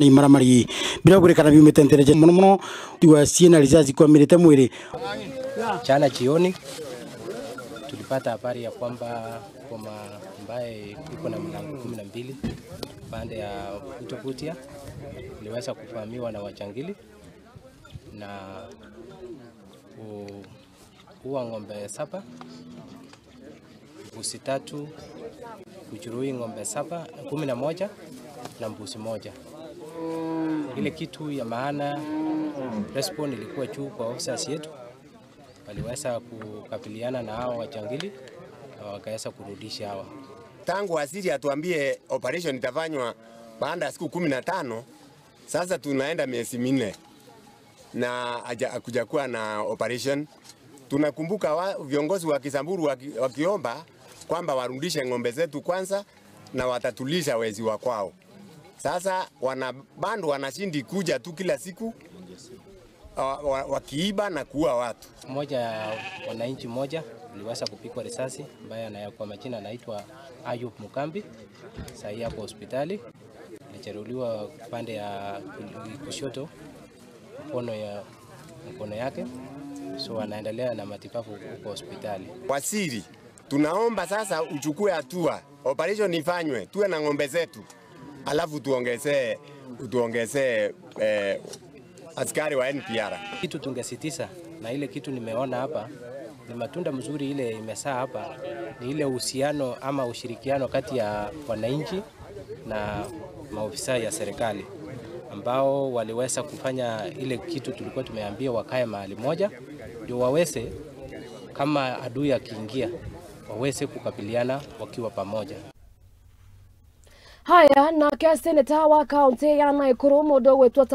Imaramari bila kurekana biumete ntereje muno muno tiwa siena rizazi kwa mirete mwiri. Jana jioni tulipata habari ya kwamba boma ambaye iko na mlango 12 pande ya Utoputia iliweza kuvamiwa na wajangili na kuua ng'ombe 7, mbuzi 3, kujeruhi ng'ombe 7, 11 na mbuzi 1. Ile kitu ya maana, response ilikuwa juu kwa officers yetu, waliweza kukabiliana na hao wajangili na wakaweza kurudisha hawa. Tangu waziri atuambie operation itafanywa baada ya siku 15, sasa tunaenda miezi 4 na hakujakuwa na operation. Tunakumbuka viongozi wa Kisamburu wakiomba kwamba warudishe ng'ombe zetu kwanza na watatulisha wezi wa kwao. Sasa wanabando wanashindi kuja tu kila siku wakiiba na kuua watu. Mmoja wananchi mmoja aliweza kupigwa risasi ambaye kwa majina anaitwa Ayub Mukambi. Sasa hapo hospitali alijeruhiwa pande ya kushoto mkono yake, so anaendelea na matibabu huko hospitali. Waziri, tunaomba sasa uchukue hatua, operation ifanywe, tuwe na ng'ombe zetu, alafu tuongezee askari wa NPR. Kitu tungesitisa na ile kitu nimeona hapa ni matunda mzuri ile imesaa hapa ni ile uhusiano ama ushirikiano kati ya wananchi na maofisa ya serikali ambao waliweza kufanya ile kitu tulikuwa tumeambia wakae mahali moja ndio waweze kama adui akiingia waweze kukabiliana wakiwa pamoja. Haya na ke seneta wa kaunti ya Nakuru mundu gwitwo